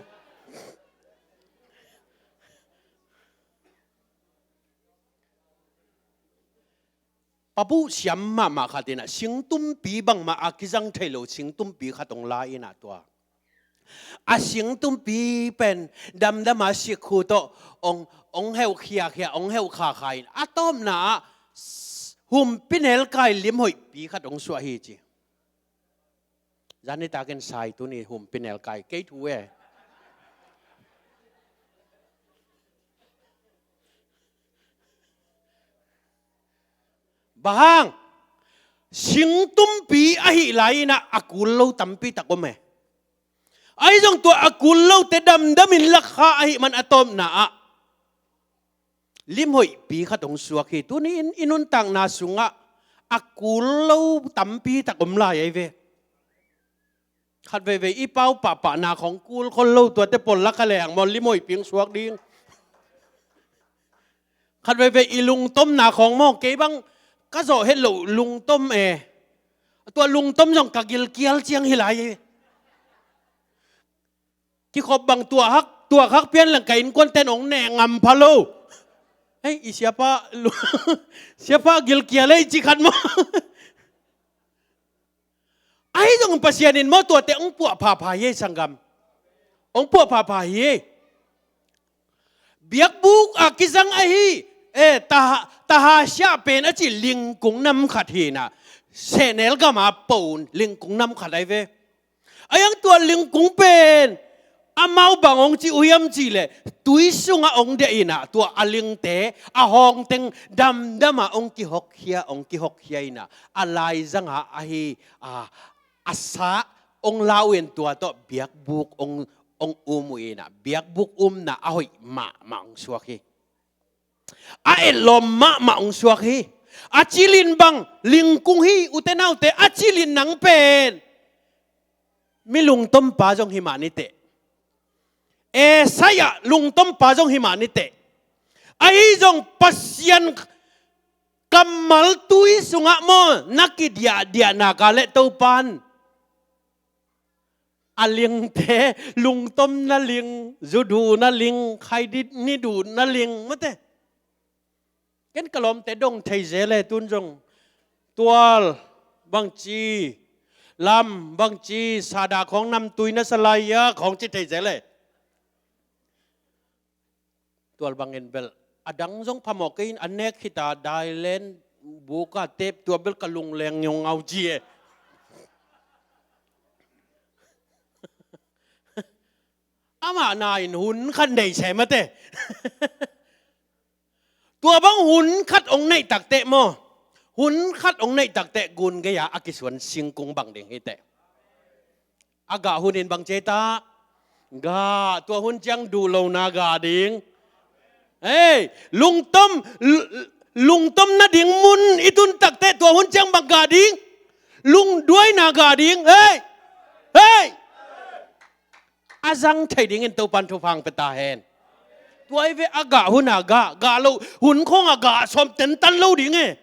Pabuh siam mahmah khat in ah singtumpi, bangmah a kizang thei lo singtumpi khat hong la in ah tua a singtumpi pen damdam a sikkhu tawh hong, hong heuh khiakhia, hong heuh khakha in a tawpna ah s-, humpinelkai limhoihpi khat hong suah hi ci. Zan nitakin sai tuni humpinelkai kei thu e. Bang hang? Singtumpi ahih lai-in ah a kul lo tampi tak om e. Ahi zong tua a kul lote damdamin lakha ahih man a tawpna ah limhoihpi khat hong suak hi. Tuni-in i nuntakna sungah a kul lo tampi tak om lai ahi ve. Khat veivei i pau pahpahna khawng kul khol lo, tuate pawl lak a leng maw limhoihpi hong suak ding. Khat veivei i lungtomna khawng maw, kei bang ka zawh het loh lungtom e. Tua lungtom zong ka gilkial ciang hi lai. Kikhop bang tuahhak, tuahhak pian leng ka innkuante'n hong neh ngam pha lo. Hei, i siapa, siapa gilkial ei ci khat maw. Ahi zong Pasian in maw tuate hong puah phapha hi ei sanggam. Hong puah phapha hi ei. Biakbuk a kizang ahi, eh, taha, taha siah pen a ci lingkung nam khat hi-in ah, sehnel gam a pon lingkung nam khat ahi ve. Ahi zong tua lingkung pen amau bang hong ci uh hiam cih leh tui sungah hong deh in ah tua a lingte a hawng teng damdam ah hong kihokkhia, hong kihokkhia in ah a laizang ah ahi, a, a sa hong la uh in tua tawh biakbuk hong, hong um uh in ah biakbuk umna a hoih mahmah hong suak hi. A etlawm mahmah hong suak hi. A cilin bang lingkung hi, ute naute, a cilin nang pen mi lungtompa zong hi mah ni teh. Esaih-ah lungtompa zong hi mah ni teh. Ahi zong Pasian kammal tui sungah maw na kidiahdiah nak leh Topa'n a lingte, lungtomna ling, zu duhna ling, khaidi ni duhna ling, mate. Ken ka lawmte dong thei zel e, tun zong tual bangci, lam bangci, sahdah khawng namtui na sa lai hia khawng ci thei zel e. Tual bangin bel a dang zong phamawh kei in, a nek khita dailen buka tep tua bel ka lungleng ngiungau ci e. Amah na in hun khat nei se mate. Tua bang hun khat hong neih takteh maw, hun khat hong neih takteh gun gei-a a kisuan singkung bang ding hi teh. A gah hunin bang ci ei ta? Gah, tua hun ciang duh lohna gah ding. Hei, lungtom, l-, lungtom nading mun i tun takteh tua hun ciang bang gah ding? Lungduaina gah ding. Hei, hei. A zang thei dingin Topa'n thupha hong pia ta hen. Tua hi ve, a gah hun a gah, gah loh hun khawng a gah sawm tentan lo ding e.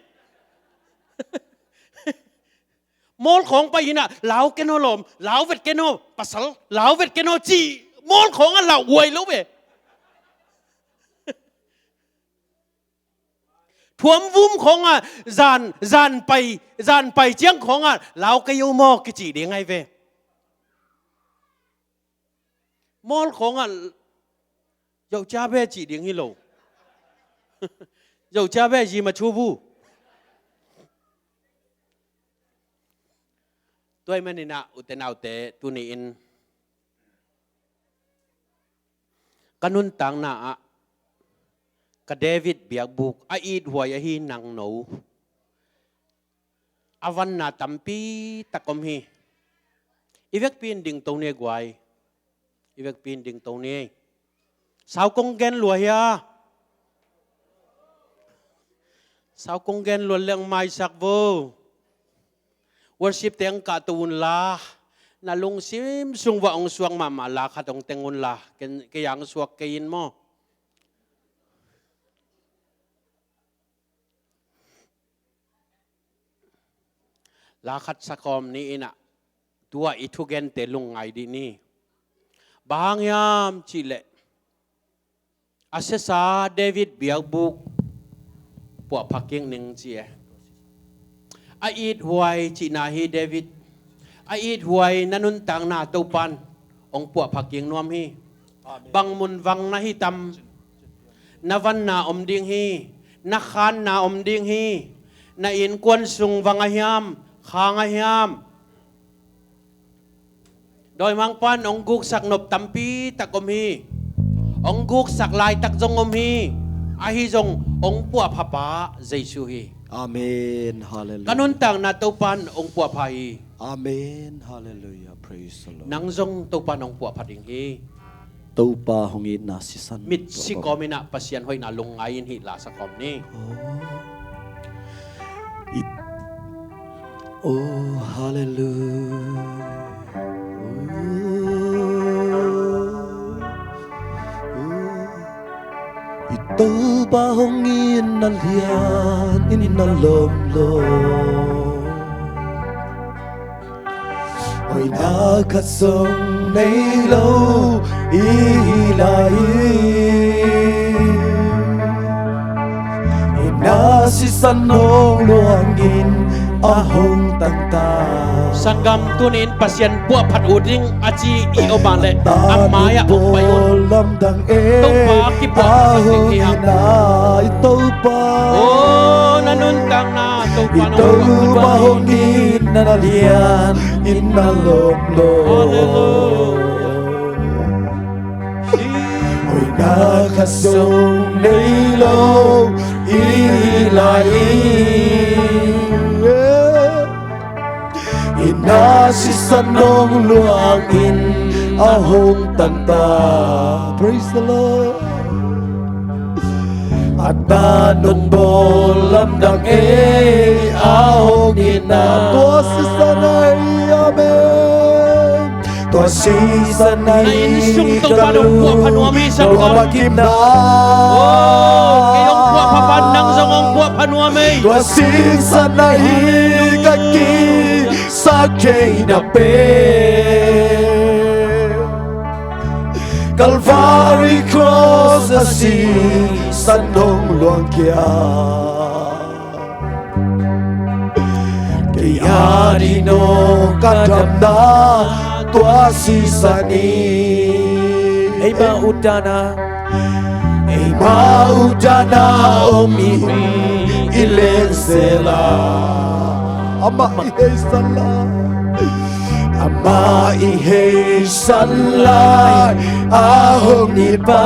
Mall khawng pai in ah, lau ken aw lawm, lau vet ken aw pasal, lau vet ken aw cih, mall khawng ah lauhuai lo ve. Thuamvum khawng ah, zan, zan pai, zan pai ciang khawng ah, lau kei aw maw kici ding ahi ve. Mall khawng ah, yauh cia ve cih ding hi lo. Yauh cia ve zi ma chu vu. Tua ahih manin ah, ute naute, tuni-in ka nuntakna ah ka David biakbuk a ithuai ahi nangno a vanna tampi tak om hi. I vekpi in dingto ni ei guai. I vekpi in dingto ni ei. Sau kong gen lua hia? Sau kong gen lua leng maisak vo. Worship te hong kahto unla, na lungsim sung uah hong suak mahmah la khat hong teng unla, ken, kei a hong suak kei in maw. La khat sakhawm ni in ah, tua i thugente lungngai dih ni. Bang hang hiam cih leh, a siasa David biakbuk puahpha kik ning ci e. A ithuai cihna hi, David. A ithuai na nuntakna Topan hong puahpha kik nuam hi. Amen. Bang mun vang na hi tam, na vanna om ding hi, na khanna om ding hi, na innkuan sung vang a hiam, khang a hiam. Dawimangpan hong guksak nop tampi tak om hi. Hong guksak laitak zong om hi. Ahi zong hong puahphapa Jesu hi. Amen. Hallelujah. Ka nuntakna Topan hong puahpha hi. Amen. Hallelujah. Praise the Lord. Nang zong Topan hong puahpha ding hi. Topa hong itna sisan. Mit si kawm in ah Pasian hoihna lungngai in hih la sakhawm ni. Oh. It, oh, hallelujah. I Topa hong itna lian in na lawm lo. Hoihna khat zong nei lo i lai hi. Itna sisan nong luangin a hong tangta. Sanggam, tuni-in Pasian puahphat uh ding a ci i om a leh, a mai-ah hong pai un. Lamdang e, Topa kipuahphat ding hi hang. Aw, na nuntakna Topa hong itna lian in na lawm lo. Hallelujah. Hoihna khat zong nei lo i lai hi. Itna sisan nong luangin a hong tangta. Praise the Lord. A ta nong bawl lamdang e, a hong itna. Tua sisan ahi, amen. Tua sisan ahi. Na inn sung Topa nong puahpha nuam hi, sanggam. Tua bakimna. Oh, kei hong puahpha pan nang zong hong puahpha nuam hi. Tua sisan ahi ka kisa kheina pen. Calvary Cross a sisan nong luang kia. Kei a ding no ka damna tua sisan hi. Eima utdana. Eima utdana om i, i lensela. Amah i heisan lai. Amah i heisan lai a hong it pa.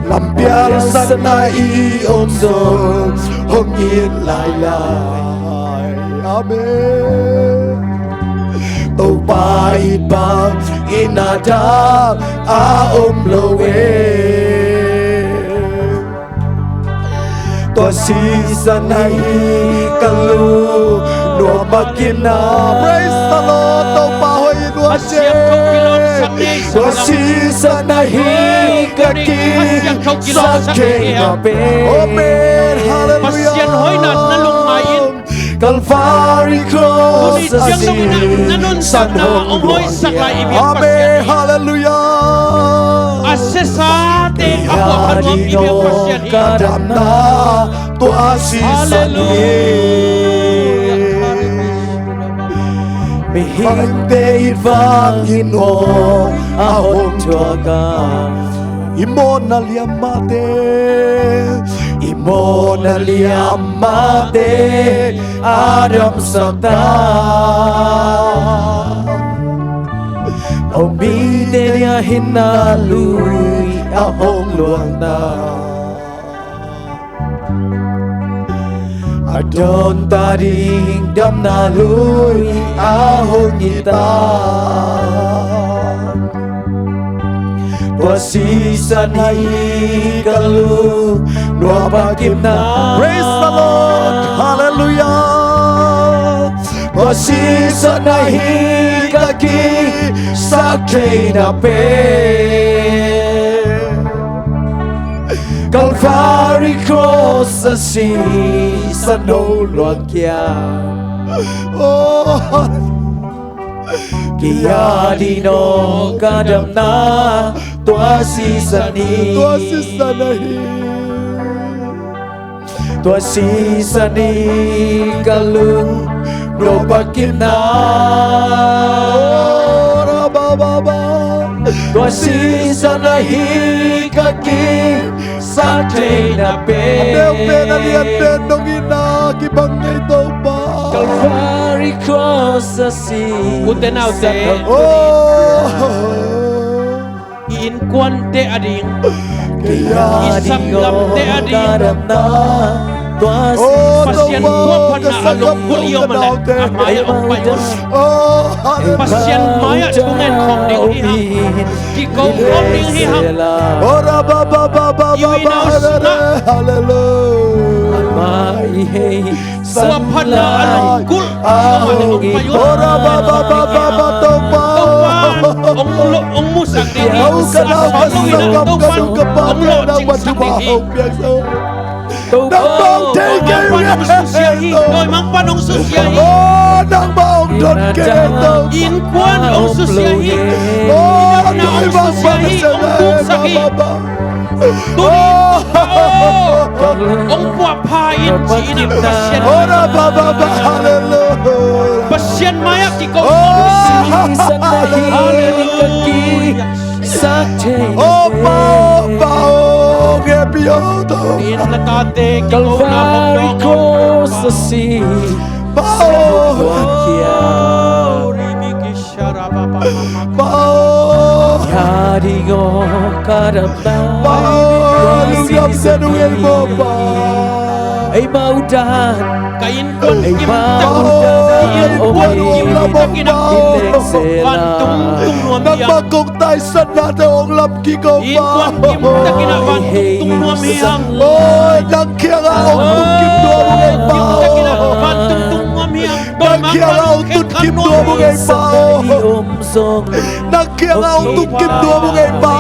Lampial satna i om zong hong it lailai. Amen. Topa i bang in a dang a om lo e. Tua sisan ahi ka lungnuam a kipna. Praise the Lord. Topa hoih nuam. Tua sisan ahi ka kisa kheina pen. Amen. Hallelujah. Pasian hoihna na lungngai in, Calvary Cross a sin san hong luangkhia. Amen. Halleluiah. A siasate a puahpha nuam i biak Pasian hi. Ka damna tua sisan hi. Mihingte it vangin aw a hong thuak a, i mawhna liam mahte, i mawhna liam mahte a damsak ta. Aw mite dia hinna lui a hong luangna, a dawnta ding damna lui a hong hita. Tua sisan ahi ka lungnuam a kimna. Praise the Lord. Halleluiah. Tua sisan ahi ka kisaktheihna pen. Calvary Cross a sisan hong luangkhia. Oh. Kei a ding aw ka damna tua sisan hi. Tua sisan ahi. Tua sisan ahi ka lungnuam a kimna. Tua sisan ahi ka kisaktheihna pen. A neu pen a lian pen dong in a kibang ngei Topa. Calvary Cross a sin. Ute naute. Oh. I innkuante ading, i sanggamte ading, Pasian thuakphatna a lungkul i om a leh a mai-ah hong pai un. Pasian mai-ah thungen khawm ding hi hang. Kiko khawm ding hi hang. I uina sungah. Hallelujah. Tua phatna a lungkul i om a leh hong pai un. Ora ba ba ba ba ba, Topa. Topa hong lo, hong musak ding hi. Topa hong lawhcingsak ding hi. Topa hong susia hi. Dawimangpa'n hong susia hi. Innkuan hong susia hi. Innkuan hong susia hi. Hong buksak hi. Tuni in Topa aw, hong puahpha in ci-in ah Pasian. Ora ba ba ba, hallelujah. Pasian mai-ah kiko. Hallelujah. Sak thei. Oh, Pa, Pa, oh, happy, oh, to. In la tate kiko na hong dong. Calvary Cross a sin. Pa, oh. Tua kia. Pa, oh. Kei a ding aw ka damna. Pa, oh, lungdam se nung en mo, Pa. Eimau dan. Ka innkuan kim takin, innkuan kim takin ah vantung tung nuam hi hang. Nangmah kong taisan nate hong lam kik, oh, Pa. Innkuan kim takin ah vantung tung nuam hi hang. Oi, nang kiangah hong tung kim nuam ung ei, Pa. Kim takin ah vantung tung nuam hi hang. Nang kiangah hong tung kim nuam ung ei, Pa. Nang kiangah hong tung kim nuam ung ei, Pa.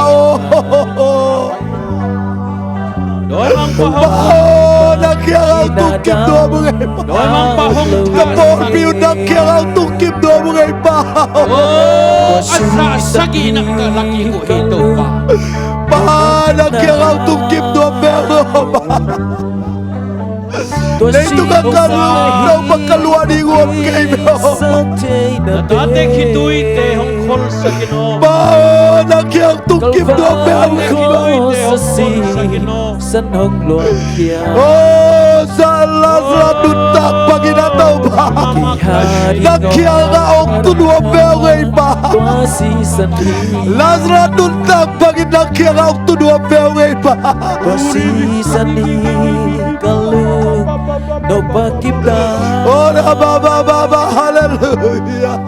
Dawimangpa hong. Pa, nang kiangah hong tung kim nuam ung ei, Pa. Dawimangpa hong. Ka pawlpi uh nang kiangah hong tung kim nuam ung ei, Pa. Oh, a za sagih na ka lak kik uh hi, Topa. Pa, nang kiangah hong tung kim nuam veng, oh, Pa. Leitung a ka Topa ka luah ding uh om kei ve, oh. Na tate khituite hong kholsak in aw. Pa, nang kiang tung kim nuam veng. Khituite hong kholsak in aw. San hong luangkhia. Oh, Lazarus nuntak bangin a, Topa. Nang kiangah hong tu nuam veng ei, Pa. Lazarus nuntak bangin nang kiangah hong tu nuam veng ei, Pa. Tua sisan hi ka lungnuam a kimna. Oh, ra ba ba ba ba, hallelujah.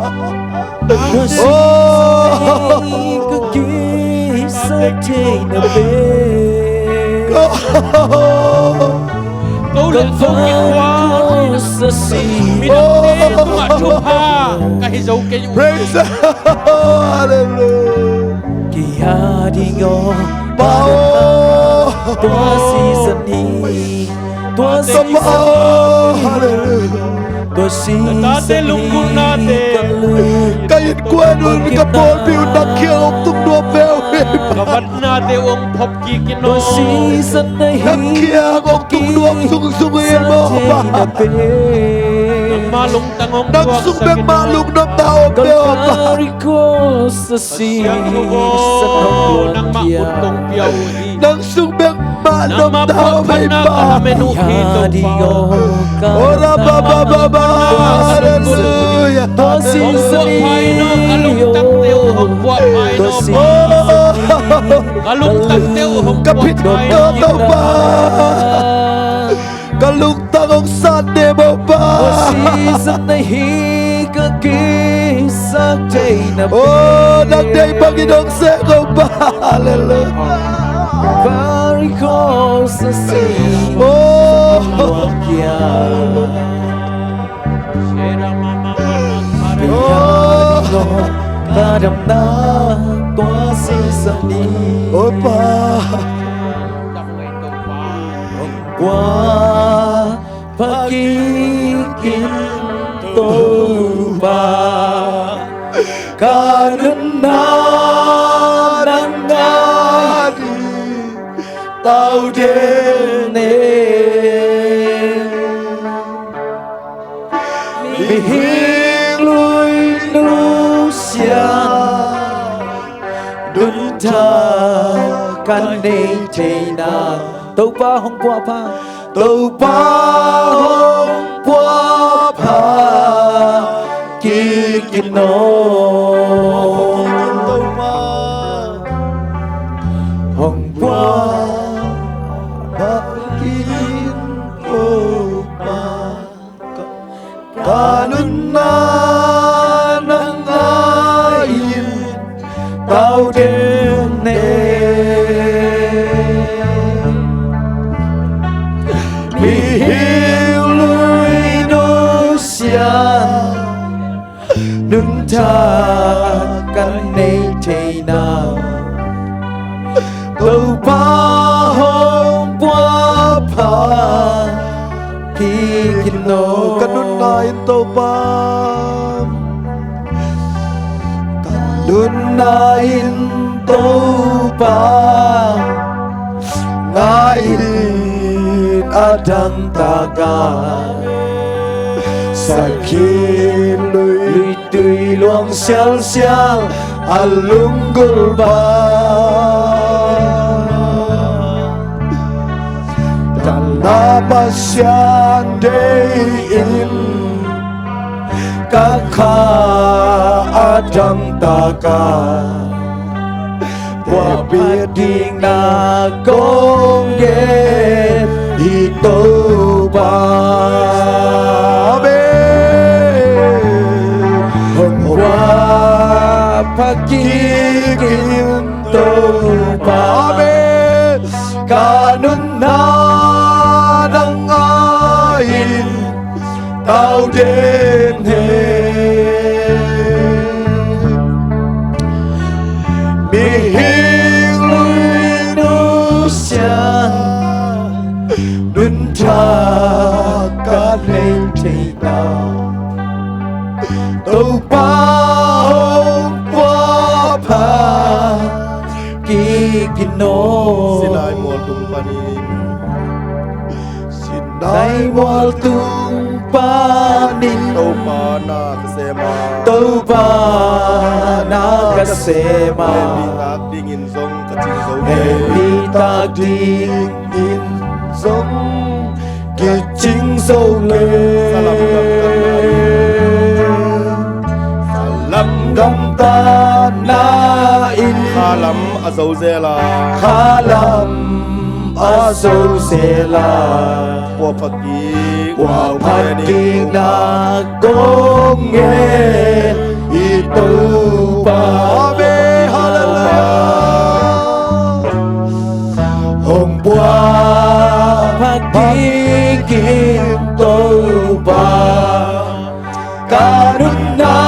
Tua sisan hi ka kisaktheihna pen. Ko leh ko kikhual. Ka lungnuam a sin. Midangte tungah thupha ka hi zo kei uh. Praise the Lord. Hallelujah. Kei a ding aw Pa, oh, tua sisan hi. Tua sisan hi. Hallelujah. Na tate lunggulhnate, ka innkuan un ka pawlpi un nang kiang hong tung nuam ve uh hi. Ka vatnate uh hong phop kik in aw. Nang kiang hong tung nuam sungsung hi maw Pa. Nangmah lungtang hong puaksak in aw. Nang sung bek mah lungnuamna om ve aw Pa. Pasian thu aw, nangmah ut kong pia uh hi. Nang sung bek mah nopna om hi Pa. Ora ba ba ba ba. Halleluia. Hong puak pha in aw, ka lungtangte uh hong puak pha in aw. Ka lungtangte uh hong puak pha in aw. Ka lungtang hong san ne maw Pa. Aw, nang deih bangin hong seng aw Pa. Halleluia. Aw. Aw. Aw Pa. Guah pha kik in Topa, ka nunna nang a ding tau den e. Mihing lui nusia nuntak ka nei theihna. Topa hong puah pha. Topa hong puah pha kik in aw. Hong puah pha kik in Topa. Ka nunna nang a in tau den e. Mihing lui nusia nuntak ka nei theihna. Topa hong puah pha kik in aw. Ka nunna in Topa, ka nunna in Topa, nga in a dangtak a, sakhi lui tui luang sialsial a lunggulh bang. Tanna Pasian deih in ka kha a dangtak a, puahphat dingna kong ngen hi Topa. Amen. Hong puah pha kik in Topa. Amen. Ka nunna nang a in tau den e. Mihing lui nusia nuntak ka nei theihna. Topa hong puah pha kik in aw. Sinai mual tung panin, Sinai mual tung panin, Topa na ka sem a, Topa na ka sem a, hehpih tak dingin zong ka cing zo kei. Hehpih tak dingin zong kicing zo kei. Salam gamtatna in, khalam a zo zel a, khalam a zo zel a, puahphat kik, puahphat kikna kong ngen hi Topa. Amen. Halleluia. Hong puah pha kik in Topa. Ka nunna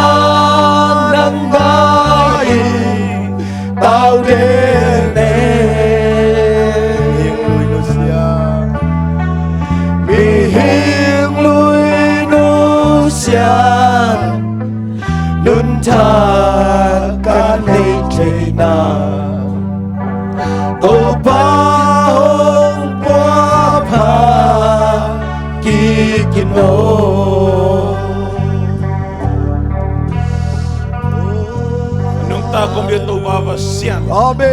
nang a in tau den e. Mihing lui nusia, mihing lui nu Nungta kong bia Topa Pasian.